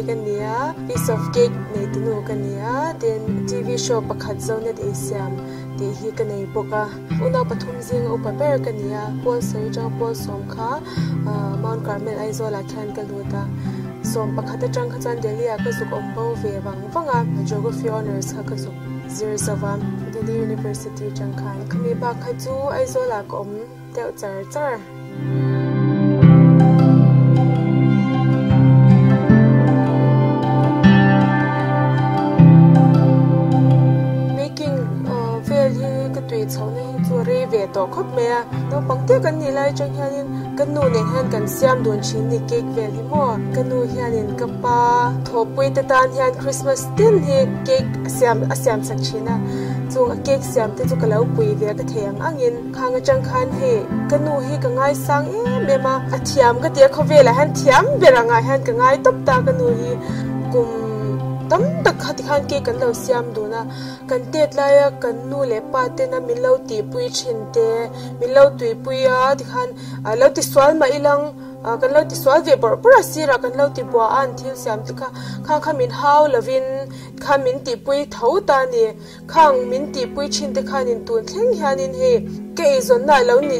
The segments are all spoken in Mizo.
ka ni a, piece of cake nei tunu ka ni a, tin TV show pakhat Zonet ei siam tih hi ka nei bawk a. Unau pathum zinga upa ber ka ni a, Paul sawi atanga Paul sawm kha Mount Carmel Aizawl ah khian ka lut a, sawm pakhat atang kha chuan Delhi ah ka zuk awm bo ve vang vang a, Geography Honours kha ka zuk zir zo va, Delhi University atang khan khami bak kha chu Aizawl ah ka awm deuh char char. Baking vel hi ka tui chhohna hi chu a rei ve tawh khawp mai a, naupang te kan nih lai atang hianin ka nu nen hian kan siam dun thin ni cake vel hi maw, ka nu hianin ka pa thawhpui te tan hian Christmas tin hi cake a siam a siam sak thin a, chung a cake siam te chu ka lo pui ve a ka thei ang angin. Khang atang khan hei ka nu hi ka ngaisang em em a, a thiam ka ti a, khawvelah hian thiam ber angah hian ka ngai tawp ta ka nu hi kum tam tak kha tikhan cake kan lo siam dun a, kan tet laia kan nu leh pa tena min lo tihpui thin te, min lo tuipui a tikhan lo tisual mah ilang. Kan lo ti sual ve bawrh bawrh a, sirah kan lo ti bua a an thil siam te kha, khang kha min hau lovin kha min tihpui tho ta a ni. Khang min tihpui thin te khanin tun thleng hianin hei ka eizawnna a lo ni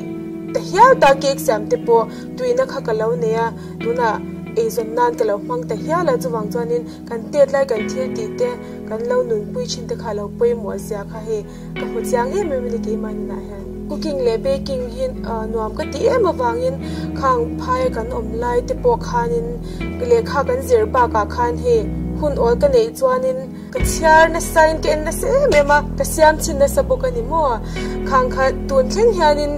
ta hial ta cake siam te pawh tuina kha ka lo nei a, tunah eizawn nan ka lo hmang ta hial a, chuvang chuanin kan tet lai kan thil tih te kan lo nunpui thin te kha a lo pawimawh zia kha hei Ka hmu chiang em em a ni keimah nunah hian. Cooking leh baking hi nuam ka ti em avangin khang phaia kan awm lai te pawh khanin lehkha kan zir bakah khan hei hun awl ka neih chuanin ka chhiar nasa in ka en nasa em em a, ka siam chhin nasa bawk a ni maw. Khang kha tun thleng hianin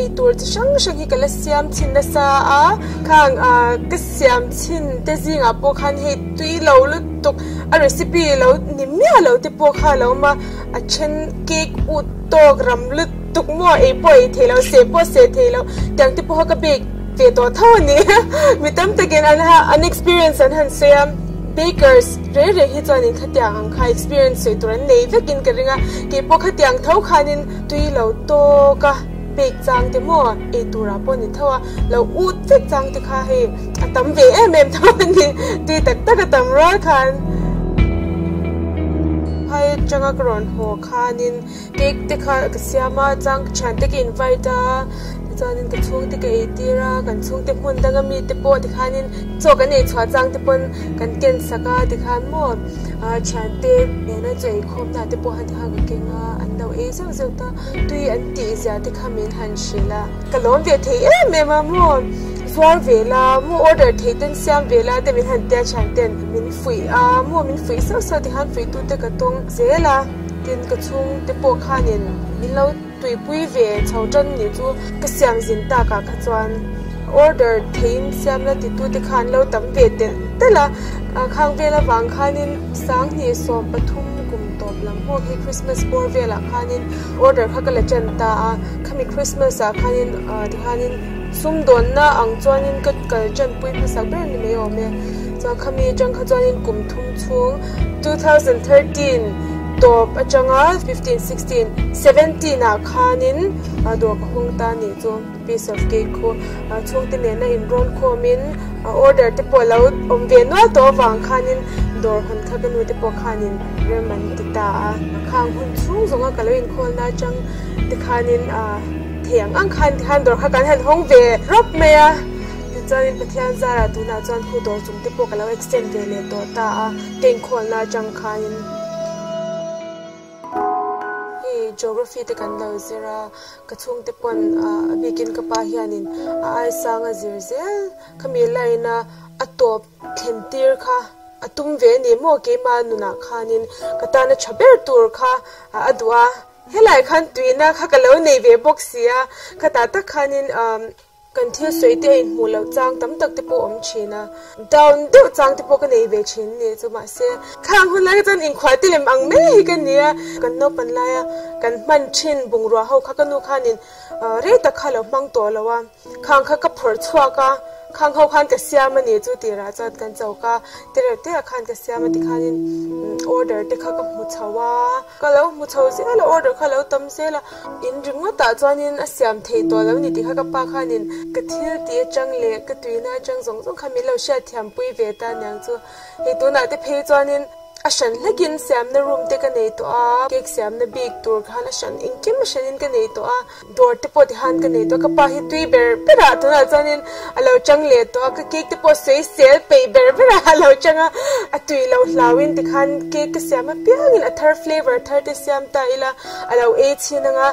eitur chi hrang hrang hi ka la siam chhin nasa a, khang ka siam chhin te zingah pawh khan hei tui lo lutuk a recipe lo ni miah lo te pawh kha a lo awm a. A then cake ut tawk ram lutuk maw ei pawh ei thei lo seh pawh seh thei lo tiang te pawha ka bake ve tawh tho a ni mi tam takin an ha an experience an han sawi a bakers reng reng hi chuanin khatiang ang kha experience sawi tur an nei vekin ka ring a kei pawh khatiang tho khanin tui lo tawk a bake chang te maw ei turah pawh ni tho a lo ut vek chang te kha hei a tam ve em em tho a ni tui tak tak a tam rual khan. Phai atanga ka rawn haw khanin cake te kha ka siam a chuan ka thiante ka invite a tichuanin ka chhungte ka eitir a kan chhungte hmun danga mite pawh tikhanin chaw kan ei chhuah chang te pawn kan ken sak a tikhan maw ah thiante nena chaw eikhawmna te pawh han tikhan ka keng a an lo ei zeuh zeuh ta tui an tih zia te kha min han hrilh a ka lawm ve thei em em a maw. Zuar ve la, mu order thei ten siam ve la te min han tia thian ten min fuih a, mu min fuih sauh sauh tikhan fuih tu te ka tawng zel a, tin ka chhung te pawh khanin min lo tuipui ve chho tan nih chu ka siam zin tak ah kha chuan order theiin siam la ti tu te khan lo tam ve telh telh a, khang vel avang khanin sanghnih 13 kum tawp lam hmuak hi Christmas bawr velah khanin order kha ka la tan ta a, khami Christmas ah khanin tikhanin. Sumdawnna ang chuanin ka kal tanpui hmasak ber ni mai awm e. Chuan khami atang kha chuanin kum thum chhung 2013 tawp atanga 15, 16, 17 ah khanin dawr ka hawng ta nih chu piece of cake khu chhungte nena inrawn khawmin order te pawh lo awm ve nual tawh avang khanin dawr hawn kha ka nu te pawh khanin rem an ti ta a. Khang hun chhung zawnga ka lo inkhawlna atang te khanin Thei ang ang khan tikhan dawr kha kan han hawng ve rawp mai a, tichuanin Pathian zarah tunah chuan khu dawr chung te pawh ka lo extend ve leh tawh ta a, ka inkhawlna atang khanin hei geography te kan lo zir a, ka chhungte pawn a bikin ka pa hianin a aisang a zir zel khami line a a tawp thlen tir kha a tum ve a ni maw keimah nunah khanin ka tana tha ber tur kha a duh a. Helai khan tuina kha ka lo nei ve bawk si a, khatah tak khanin kan thil sawi te a inhmuh loh chang tam tak te pawh a awm thin a, down deuh chang te pawh ka nei ve thin a ni chu mahse khang hun lai kha chuan inkhual te lem ang mai hi ka ni a, kan naupan laia kan hman thin bungrua ho kha ka nu khanin rei tak kha a lo hmang tawh lo a, khang kha ka phawrh chhuak a. Khang ho khan ka siam a ni chu tirah chuan kan choka tereuh te ah khan ka siam a tikhanin order te kha ka hmu chho a, ka lo hmu chho zel a order kha lo tam zel a, in ringawt ah chuanin a siam thei tawh lo ni tih kha ka pa khanin ka thil tih atang leh ka tuina atang zawng zawng kha min lo hriatthiam pui ve ta aniang chu hei tunah te phei chuanin. A hran hlekin siamna room te ka nei tawh a, cake siamna bik tur khan a hran engkim a hranin ka nei tawh a, dawr te pawh tihan ka nei tawh a, ka pa hi tui ber berah tunah chuanin a lo chang leh tawh a, ka cake te pawh sawi sel peih ber berah a lo chang a, a tui lo hlauin tikhan cake ka siam apiangin a thar flavour thar te siam ta ila a lo ei chhin anga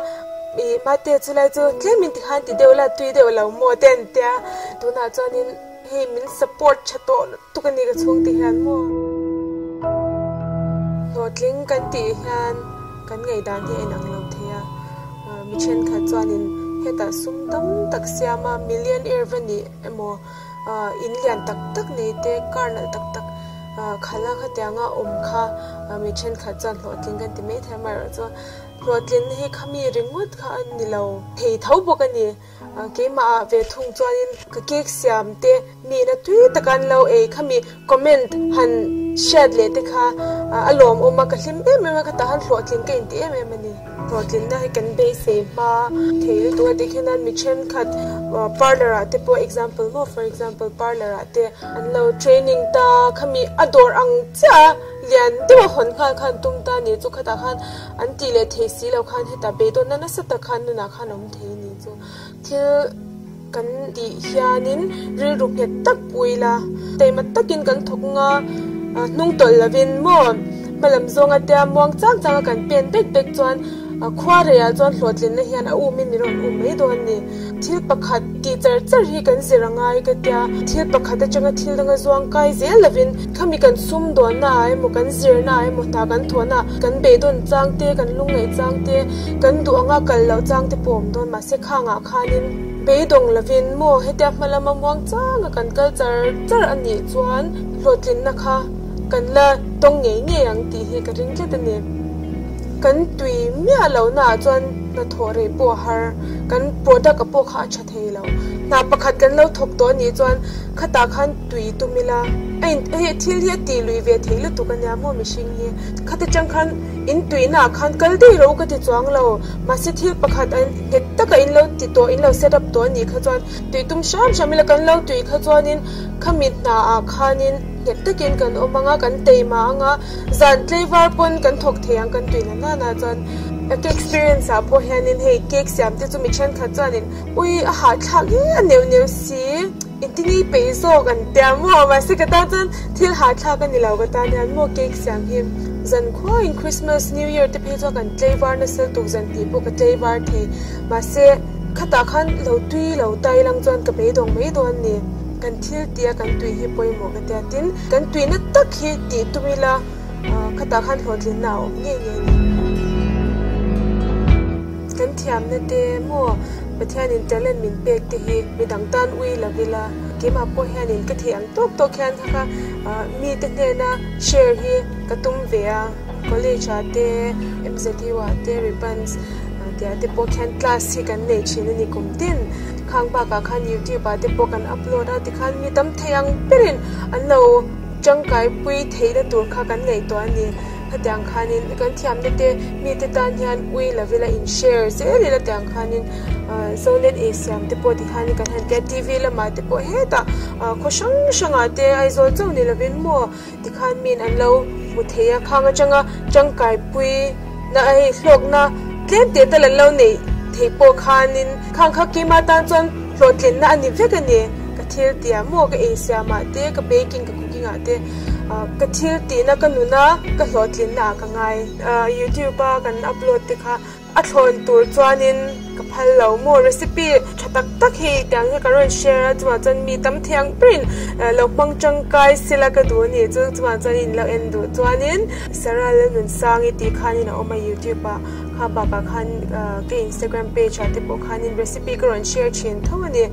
ih mate chulai chu tlemin tikhan ti deuh la tui deuh lo maw te an tia tunah chuanin hei min support tha tawh Tuk a ni ka chhung ti hian maw? Hlawhtling kan tih hian kan ngaihdan hi a inang lo thei a, mi thenkhat chuanin hetah sum tam tak siam a millionaire va nih emaw in lian tak tak nei te car nalh tak tak khalh a khatianga awm kha mi thenkhat chuan hlawhtling kan ti mai thei a, amaherawhchu hlawhtlinna hi khami ringawt kha a ni lo thei tho bawk a ni. Keimah ah ve thung chuanin ka cake siam te mina tui taka an lo ei khami comment han hriat leh te kha a lawmawm a, ka hlim em em a, ka tah han hlawhtling ka inti em em a ni. Hlawhtlinna hi kan beisei hma thei lutuk a tikhian a mi thenkhat parlour ah te pawh example maw for example parlour ah te an lo training ta khami a dawr ang chiah a lian deuh a hawn nghal khan tum ta a ni chu khatah khan an tih leh thei si lo khan hetah beidawnna nasa tak khan nunah khan a awm thei a ni chu thil kan tih hianin rilru nghet tak pui la taima takin kan thawk nga hnung tawlh lovin maw hmalam zawnga tia muang chang changa kan pen bek bek chuan khua reiah chuan hlawhtlinna hian a umin min rawn um mai dawn a ni. Thil pakhat tih char char hi kan zir a ngai ka tia, thil pakhat atanga thil danga zuang kai zel lovin khami kan sum dawnna ah emaw kan zirna ah emaw hna kan thawhna ah kan beidawn chang te, kan lungngaih chang te, kan duh anga kal loh chang te pawh awm dawn mahse khangah khanin beidawng lovin maw hetia hma lama muang changa kan kal char char a nih chuan hlawhtlinna kha kan la tawng ngei ngei ang tih hi ka ring tlat a ni. Kan tui miah lohna ah chuan hnathawh rei pawh a har, kan product a pawh kha a tha thei lo. Hna pakhat kan lo thawk tawh a nih chuan khatah khan tui tum ila, a in hei thil hi a tih lui ve thei lutuk a nia maw mihring hi. Khata tang khan in tuihna ah khan kal daih ro ka ti chuang lo, mahse thil pakhat an nghet taka in lo ti tawh, in lo set up tawh a nih kha chuan tui tum hram hram ila kan lo tui kha chuanin khami hna ah khanin nghet takin kan awm ang a, kan teima ang a. Zan tlaivar pawn kan thawk thei ang kan tui na nana chuan ka experience ah pawh hianin hei cake siam te chu mi thenkhat chuanin ui a hahthlak hi a neuh neuh si intini peih zawk an tia maw mahse ka tan chuan thil hahthlak a ni lo ka tan hian maw cake siam hi zan khuain Christmas new year te phei chuan kan tlaivar nasa lutuk zan tih pawh ka tlaivar thei mahse khatah khan lo tui lo tai lang chuan ka beidawng mai dawn a ni kan thil tih a kan tui hi pawimawh ka tia tin. Kan tuihna tak hi tih tum ila khatah khan hlawhtlinna a awm ngei ngei a ni. Kan thiamna te maw Pathianin talent min pek te hi midang tan ui lo ila keimah pawh hianin ka theih ang tawk tawk hian kha kha mite hnena share hi ka tum ve a, college ah te MZU ah te ribbons tih ah te pawh khian class hi kan nei thin a ni kum tin. Khang bakah khan YouTube ah te pawh kan upload a tikhan mi tam thei ang berin an lo tangkai pui theihna tur kha kan ngaihtuah a ni. Hetiang khanin kan thiamna te mite tan hian ui lovila in share zel ila tiang khanin Zonet ei siam te pawh tikhanin kan han tia TV lamah te pawh hetah khaw hrang hrangah te Aizawl chauh ni lovin maw Tikhan min an lo hmu thei a, khang atanga tangkai pui na hei hlawkna tlem teh tal an lo neih theih pawh khanin khang kha keimah tan chuan hlawhtlinna a ni vek a ni. Ka thil tih ah maw ka ei siam ah te, ka baking ka cooking ah te ka thil tihna ka nuna ka hlawhtlinna ah ka ngai. Youtube a kan upload te kha A thlawn tur chuanin ka phal lo maw? Recipe tha tak tak hi tiang hi ka rawn share a, chuvang chuan mi tam thiang berin lo hmang tangkai sela ka duh a ni chu, chuvang chuan in lo en duh chuanin Sarah Lalnunsangi tih khanin a awm a youtube ah, kha bakah khan ka instagram page ah te pawh khanin recipe ka rawn share thin tho a ni.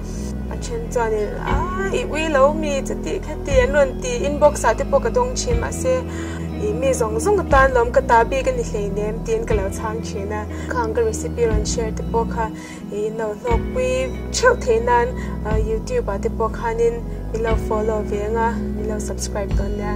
A then chuanin a i ui lo mi chuti khati an rawn ti inbox ah te pawh ka dawng thin mahse. Ih mi zawng zawng atan lawm ka ta bik a ni hleinem tiin ka lo chhang thin a. Khang ka recipe rawn share te pawh kha ih no hlawkpui theuh theih nan youtube ah te pawh khanin min lo follow ve ang a, min lo subscribe dawn nia.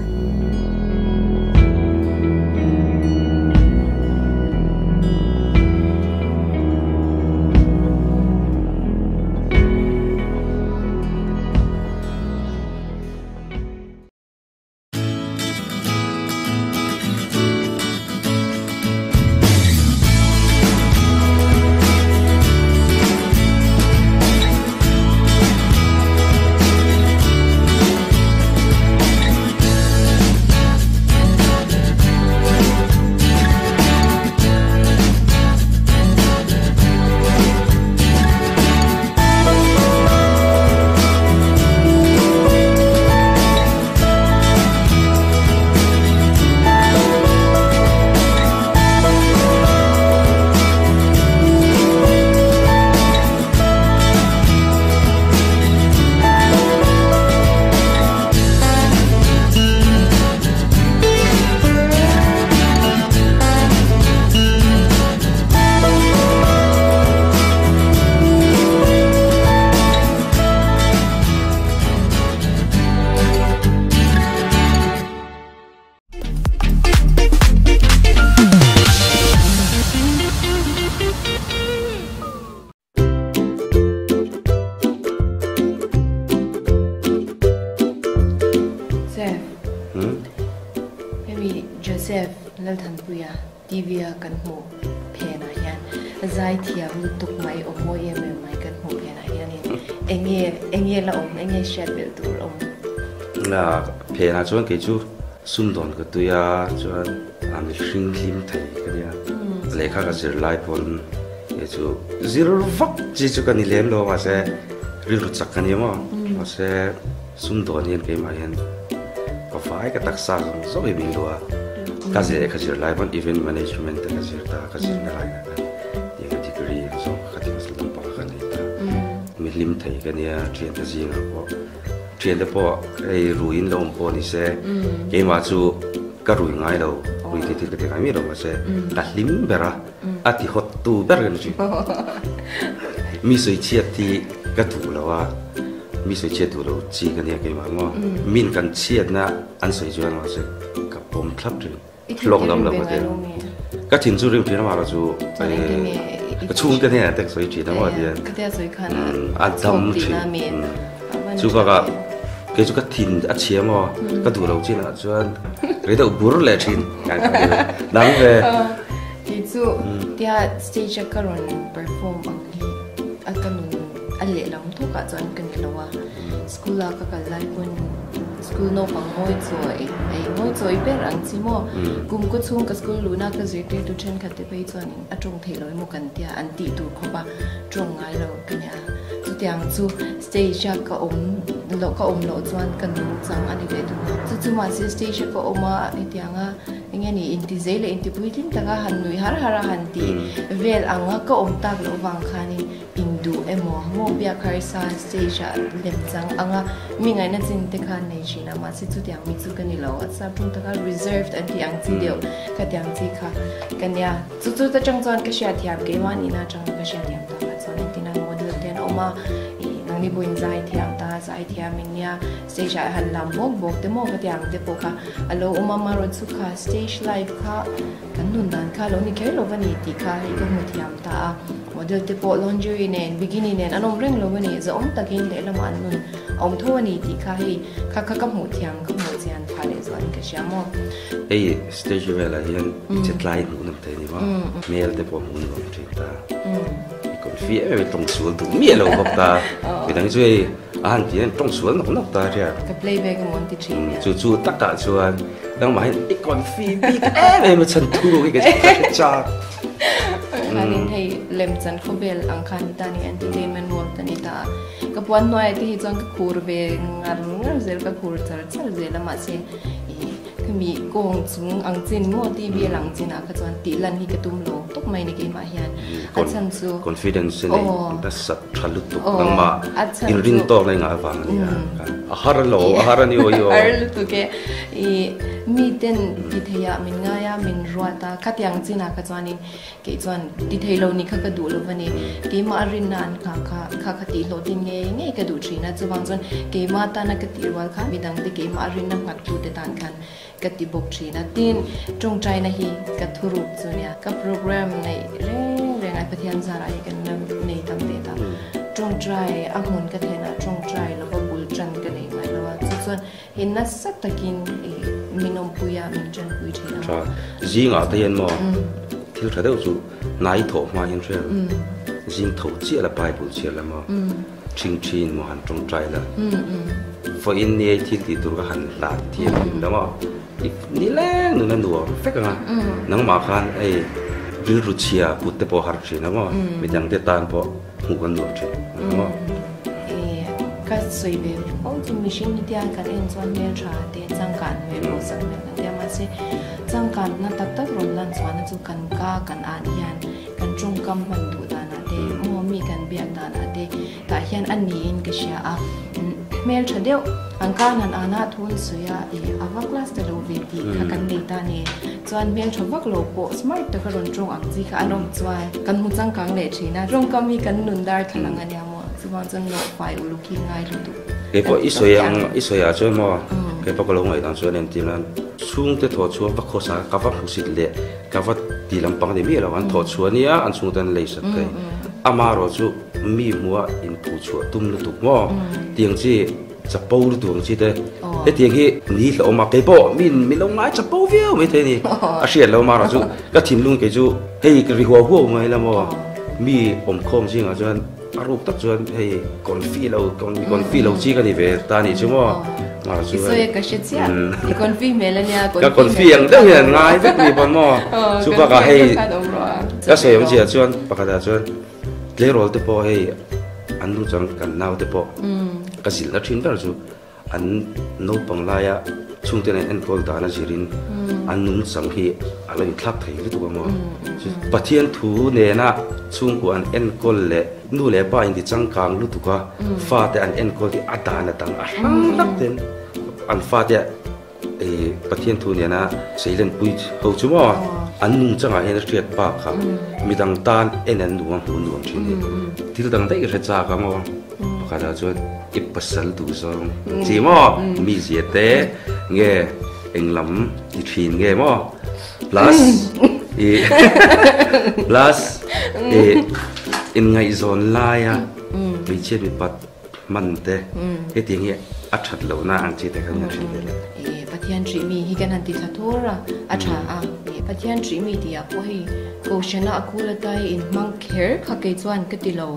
Chef, hemi Joseph Lalthanpuia TV a kan hmuh phenah hian zaithiam lutuk mai aw mawi em em mai kan hmuh phenah hianin enge enge la awm enge hriat belh tur awm? Phenah chuan kei chu sumdawn ka tui a chuan a mihring hlim thei ka nia lehkha ka zir lai pawn kei chu zir vak chi chu ka ni lem lo mahse rilru chak ka ni maw mahse Sumdawn hian keimah hian ka vai ka taksa zawng zawng hi min luh a, ka zir ka zir lai pawn event management te ka zir ta, ka zirna lai na khan tiang a degree ang zawng kha thil lampang kha ka nei ta. Mi hlim thei ka nia thiante zingah pawh thiante pawh hei ruiin lo awm pawh ni se keimah chu ka rui ngai lo, rui thei thil ka ti ngai miah lo mahse ka hlim ber a, a ti hawt tu ber ka ni thin. Mi sawichhiat hi ka duh lo a. Mi sawi chhiat duh lo chi ka nia keimah maw? Min kan chhiatna an sawi chuan mahse ka pawm thlap thin. Hlawk lam lo ka ti. Ka thin chu rim thin amah chu ka chhungte hnenah te ka sawi thin a maw tihian a dam thin. Chu bakah kei chu ka thin a chhia maw ka duh lo chinah chuan rei deuh bur leh thin. Nang ve. Kei chu tia stage a ka rawn perform ang hi a ka nun a lehlam thawkah chuan ka ni lo a, school a ka kal lai pawn school naupang ngawi chawi ei ngawi chawi ber ang chi maw kum kaw chhung ka school luhna ka zirtirtu thenkhat te phei chuanin a tawng theih lo emaw kan tia an tih tur khawp a tawng ngai lo ka nia chutiang chu stage a ka awm loh ka awm loh chuan ka nungchang a ni ve thung a chu chu mahse stage a ka awm a hetiang a enge ni intizei leh intipuitling taka han nuih har har a han tih vel ang a ka awm tak loh vang khanin Induh emaw, maw biak harsa stage ah lem chang anga mi ngaihna chin te khan nei thin a, mahse chutiang mi chu ka ni lo, a sap ṭawng taka reserved an tih ang chi deuh khatiang chi kha ka nia. Chu chu ta ṭang chuan ka hriatthiam keimah nihna aṭang ka hriatthiam tak ah chuan entin an model te an awm a, ih nangni pawhin zai thiam ta, zai thiam in nia stage ah han lam bawk bawk te maw khatiang te pawh kha a lo awm a, amaherawhchu chu kha stage life kha kan nun dan kha a lo ni kher lo va ni tih kha hei ka hmu thiam ta a. Model te pawh lingerie nen, bikini nen an awm reng lo a ni, zahawm takin lehlamah an nun a awm tho a ni tih kha hei kha kha ka hmuh thiam, ka hmuh chian phah leh zual in ka hria maw. Hei stage velah hian i che tlai hmuh nawm thei a ni maw, hmel te pawh hmuh nuam thin ta, i confi em em i tawng sual duh miah lo bawk ta, midang chu hei a han ti hian tawng sual nawk nawk ta a hria. Ka play back emaw an ti thin nia. Chu chu takah chuan nangmah hian i confi bik em em a chhan thu hi ka hre chak. Khanin hei lemchan khawvel ang kha ni ta ni entertainment world a ni ta a, ka puan hnuaiah te hi chuan ka khur ve ngar ngar zel ka khur char char zel a mahse ih khami kawng chung ang chin maw TV a lang chinah kha chuan tih lan hi ka tum lo tawp mai ni keimah hian a chhan chu Confidence a nei nasat tha lutuk nangmah inrin tawk na i ngah avang a nia a har lo a har a ni aw i aw har lutuk e ih. Miten ti theiah min ngai a, min ruat a, khatiang chinah kha chuanin kei chuan ti thei lo ni kha ka duh lo va ni. Keimah a rinna an nghah kha kha kha tih hlawhtlin ngei ngei ka duh thin a, chuvang chuan keimah tana ka tih rual kha midangte keimah a rinna nghattute tan khan ka ti bawk thin a. Tin, tawngtaina hi ka thuruk chu nia. Ka program neih reng reng ai Pathian zarah hi kan la nei tam ve ta. Tawngtai a hmun ka thlenah tawngtai lova bul tan ka nei ngai lo a, chu chuan He nasa takin i min awmpui a, min tanpui thin a. Tha, zingah te hian maw thil tha deuh chu hnai thawh hma hian hria zing tho chiah la Bible chhiar la maw thing thin maw han tawngtai la vawiin ni ei thil tih tur ka han hlan thiam hlim la maw i nileng nuna nuam vek ang a, nangmah khan hei rilru chhia kut te pawh har thin a maw midang te tan pawh hmuh kan nuam thin ang maw? E, ka sawi ve fo chu mihring hi tiang kan en chuan hmeltha te changkan hmel pawh sak hmel kan tia mahse changkanna tak tak rawn lan chhuahna chu kan ka kan an hian kan tawngkam hman duh danah te maw mi kan biak danah te tah hian a niin ka hria a hmeltha deuh an ka nan ana thu an sawi a e a va class ta lo ve tih kha kan nei ta ni. Chuan hmeltha vak lo pawh smart taka rawn tawng ang chi kha an awm chuan kan hmu changkang leh thin a, tawngkam hi kan nun dar thla lang a nia maw, chuvang chuan nawhfai uluk hi ngai lutuk. Kei pawh i sawi ang i sawi ah chuan maw kei pawh ka lo ngaih dan chuan entir nan chhungte thawh chhuah va khawsa ka va hmusit leh ka va ti lampang ni miah lo an thawh chhuah nia an chhungte an lei sat thei amaherawh chu mi hmuha inphu chhuah tum lutuk maw tiang chi Chapo lutuk ang chi te. Hetiang hi ni hlauhawm a, kei pawh min min lo ngai chapo viau mai thei a ni. A hriat lo marawh chu ka thinlung kei chu hei ka ri huau huau mai la maw. Mi awmkhawm zingah chuan a ruk tak chuan hei confi lo mi confi lo chi ka ni ve ta nih chu maw. Marawh chu I sawi a ka hre chiah. I confi hmel a nia. Ka confi ang deuh hian an ngai vek ni pawn maw. Chu bakah hei ka sawi awmzia chuan pakhatah chuan Tleirawl te pawh hei an nu chuan kan nau te pawh ka zilh na thin ber chu an naupang laia chhungte nen enkawl dan a zirin an nungchang hi a lo inthlak thei lutuk ang aw. Pathian thu nena chhungkua an enkawl leh nu leh pa inti changkang lutuk a fate an enkawl hi a dan a dang a hrang hlak ten an fate I Pathian thu nena Seilen pui ho chu maw an nungchangah hian a hriat bak kha midang tan en an nuam hmuh nuam thin hi thil dang daih hre chak ang aw pakhatah chuan i pasal duh zawng chi maw mi zia te nge eng lam ti thin nge maw plus i plus i inngaihzawn laia hmeichhia mipat Hman te hetiang hi a that lohna ang chi te khan kan hrilh ve le. E, Pathian ṭih mi hi kan han ti thla thur a, a ṭha a. E, Pathian ṭih mi tih ah pawh hei Kohhrana a kul atai inhmang kher kha kei chuan ka ti lo.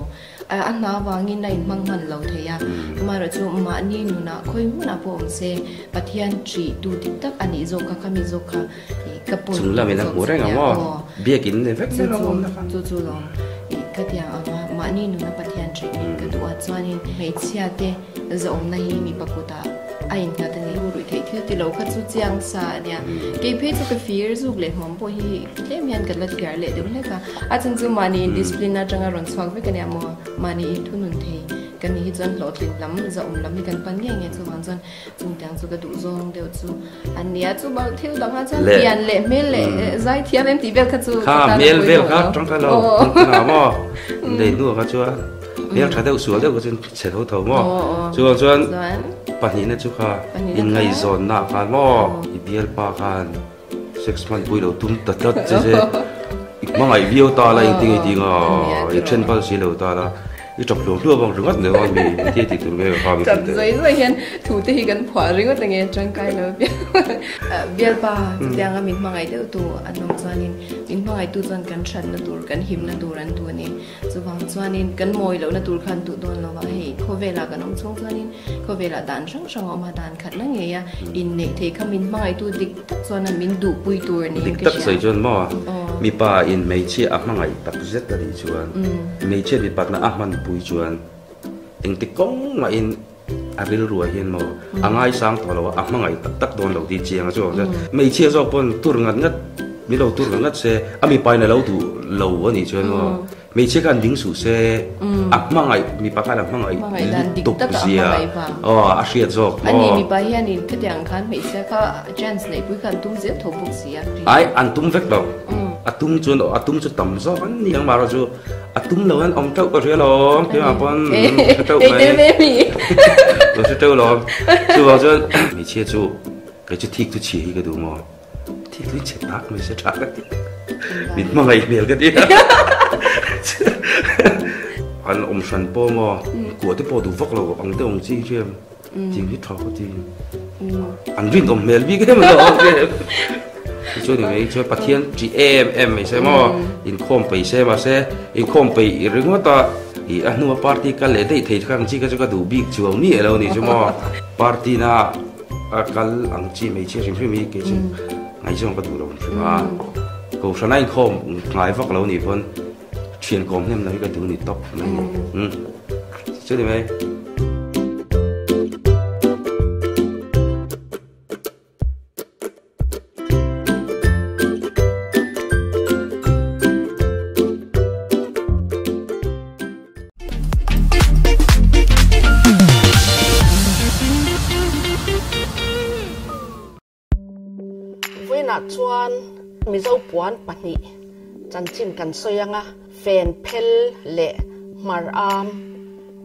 A hna avangin a inhmang hman lo thei a. Amaherawh chu mahni nunah khawi hmunah pawh awm se Pathian ṭih tu dik tak a nih zawk kha, khami zawk kha ka pawn Chung lamin a hmu reng ang aw. Biakin nei vek zel ang awm na kha. Chu chu lawm. Ka tiang ang a, mahni nuna Pathian ṭhehmin ka duh a, chuanin hmeichhia te zahawmna hi mipa kutah a innghat a ni. Ruih theih thil ti lo kha chu chiang sa a nia. Kei phei chu ka fir zuk leh hmawm pawh hi tlem hian ka la thiar leh deuh hlek a. A chhan chu mahni indiscipline atanga rawn chhuak vek a nia maw. Mahni inthunun thei ka nih hi chuan hlawhtlin lam, zahawm lam hi kan pan ngei ngei chuvang chuan Chungtiang chu ka duh zawng deuh chu an nia chu bang thil dang ah chuan pian leh hmel leh zai thiam em tih vel kha chu kha hmel vel kha tang kha lo na maw nei nu kha chuan hmel tha deuh sual deuh kha chuan chhe tho tho maw chuan chuan pahnih na chu kha in ngaihzawn na khan maw i bialpa khan sex hman pui lo tum ta tlat che che i hmangaih viau ta la engtin nge tih ang i then pal si lo ta la i tap hluam hluam ang ringawt mai mi ti ti tur nge kha mi tap zai zai hian thu te hi kan phuah ringawt ange tangkai lo bialpa chutianga min hmangaih deuh tu an awm chuanin min hmangaih tu chuan kan thatna tur kan himna tur an duh ani Chuvang chuanin kan mawi lohna tur khan duh dawn lo va, hei khawvelah kan awm chhung chuanin khawvelah dan hrang hrang a awm a, dan khat la ngei a, inneih thei kha min hmangaihtu dik tak chuan a min duhpui tur niin ka hria. Dik tak sawi chuan maw, mipa in hmeichhia a hmangaih tak zet a nih chuan, hmeichhia mipatna a hmanpui chuan engti kawng mahin a rilruah hian maw a ngaisang tawh lo a, a hmangaih tak tak dawn lo tih chiang a chu hmeichhia zawk pawn tur ngat ngat min lo tur ngat ngat se a mipa in a lo duh lo a nih chuan maw. Hmeichhia khan ding suh se, a hmangaih, mipa khan a hmangaih lutuk zia aw a hriat zawk maw. Ani mipa hianin khatiang khan hmeichhia kha chance neihpui kha an tum zel tho bawk si a. Ai, an tum vek lo. A tum chuan a tum chu tam zawk an ni ang mahrawh chu a tum lo an awm teuh ka hria lawm keimah pawn hre teuh mai. Ka hre teuh lawm. Chuvang chuan hmeichhia chu kei chu thik chu chhia hi ka duh maw. Thil tui chhe tak mai se tha ka ti. Min hmangaih hmel ka ti. An awm hran pawh maw, kuah te pawh duh vak lo ang te awm chi hian thing hi tha ka ti. An rinawm hmel bik em lo ang che. Chuan ni mai chuan Pathian chi em em mai se maw, inkhawm peih se mahse inkhawm peih ringawt a i a hnua party kal leh daih thei kha ang chi kha chu ka duh bik chuang mi elo ni chu maw. Party na A kal ang chi hmeichhia hrim hrim hi kei chu ngaihzawng ka duh lo hrim a, Kohhran a inkhawm ngai vak lo nih pawn thian kawm hnem lo hi ka duh ni tawp mai ni. Chu ni mai. Vawiinah chuan Mizo puan pahnih chanchin kan sawi ang a, fen phel leh hmar am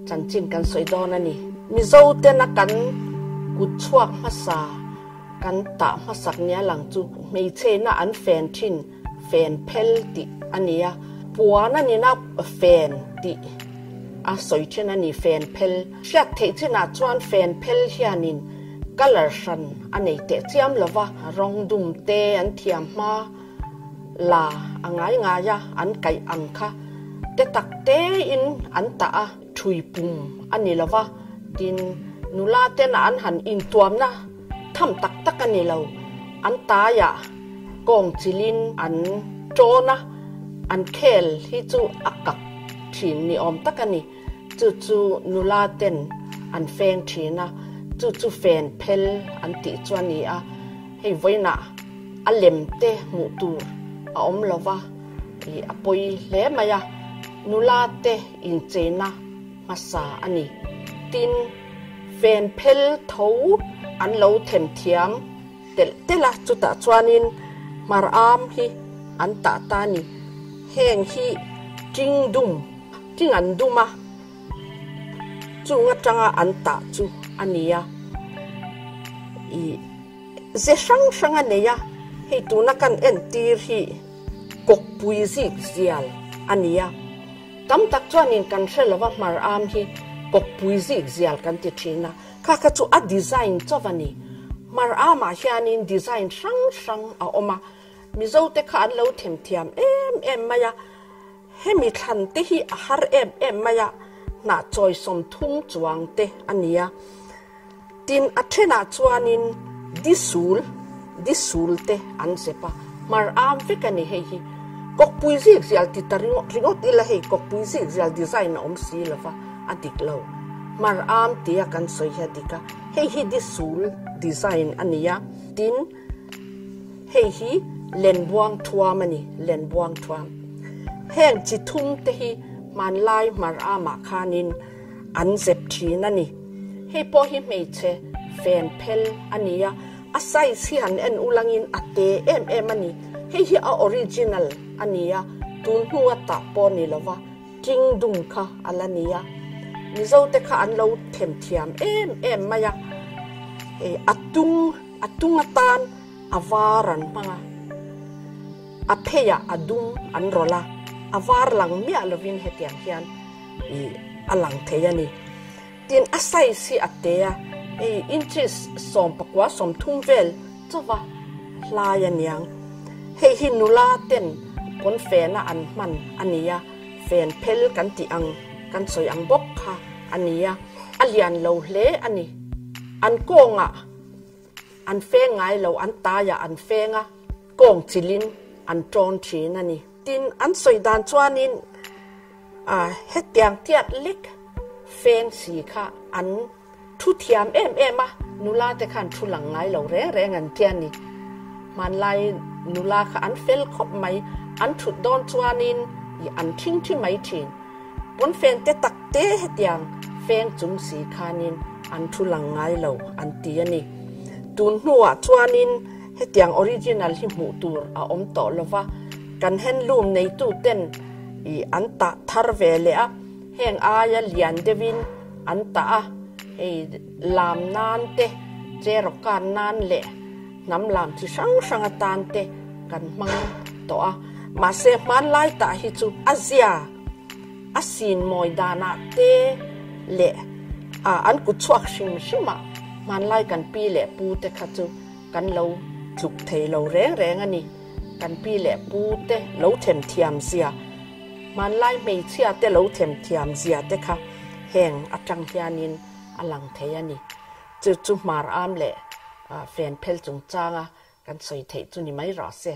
chanchin kan sawi dawn a ni. Mizo tena kan kut chhuak hmasa kan tah hmasak nia lang chu hmeichheina an fen thin Fen phel tih a ni a, puan a nina fen tih a sawi thin a ni, fen phel. Hriat theih chinah chuan fen phel hianin colour hran a nei teh chiam lo va, rawng dum te an thiam hma la a ngai ngai a, an kaih ang kha te tak tein an tah a, thui pum a ni lo va, tin nula tena an han intuamna Tham tak tak a ni lo. An taiah kawng chilin an ṭawn a, an khel hi chu a kak ṭhin ni awm tak a ni. Chu chu nula ten an feng ṭhin a, chu chu fen phel an tih chu a ni a. Hei vawiinah a lem te hmuh tur a awm lo va, ih a pawi hle mai a. Nula te incheina hmasa a ni. Tin. Fen phel tho an lo them thiam telh telh a, chutah chuanin hmar am hi an tah ta a ni. Heng hi ting dum, ting an dum a, chung atanga an tah chu a ni a. Ih ze hrang hrang a nei a, hei tuna kan entir hi kawkpui zik zial a ni a. Tam tak chuanin kan hre lova hmar am hi kawkpui zik zial kan ti thin a, kha kha chu a design chauh a ni. Hmar amah hianin design hrang hrang a awm a, Mizo te kha an lo themthiam em em mai a, hemi thlan te hi a har em em mai a, hnah chawi 30 chuang te a ni a. Tin, a thenah chuanin disul, disul te an zep a, hmar am vek a ni hei hi. Kawkpui zik zial ti ta ringawt ringawt ila hei kawkpui zik zial design a awm si lo va, a dik lo. Hmar am tia kan sawi hi a dik a, hei hi disul design a ni a. Tin, hei hi lenbuang thuam a ni, lenbuang thuam. Heng chi thum te hi hmanlai hmar amah khanin An zep thin a ni. Hei pawh hi hmeichhe fen phel a ni a, a size hi han en ulangin a te em em a ni. Hei hi a original a ni a, tun hnu a tah pawh ni lova king dum kha a la ni a. Mizo te kha an lo them thiam em em mai a, hei a tung a tung atan a var an hmang a, a pheiah a dum an rawlh a, a var lang miah lovin hetiang hian I a lang thei a ni. Tin, a size hi a te a, hei inches 19 30 vel chauva hlai a niang. Hei hi nula ten pawn fena an hman a ni a, fen phel kan tih ang kan sawi ang bawk kha a ni a, a lian lo hle a ni. An kawngah an feng ngai lo, an taiah an feng a, kawng chilin an tawn thin a ni. Tin, an sawi dan chuanin hetiang tiat lek feng si kha an thu thiam em em a, nula te khan thu lang ngai lo reng reng an tia ni. Hmanlai nula kha an fel khawp mai, an thut dawn chuanin I an ṭhingṭhi mai ṭhin. Pawnfen te tak te hetiang feng chung si khanin an thu lang ngai lo an ti a ni. Tun hnuah chuanin hetiang original hi hmuh tur a awm tawh lo va, kan handloom neituten i an tah thar ve leh a, heng aia lian deuhin an tah a, hei lam nan te, cherawkan nan leh hnam lam chi hrang hrang atan te kan hmang tawh a, mahse hmanlai tah hi chu a zia a sin mawi danah te leh an kut chhuak hrim hrim ah hmanlai kan pi leh pu te kha chu kan lo tluk thei lo reng reng a ni. Kan pi leh pu te lo them thiam zia, hmanlai hmeichhia te lo them thiam zia te kha heng atang hianin a lang thei a ni. Chu chu hmar am leh fen phel chungchanga kan sawi theih chu ni mai rawh se.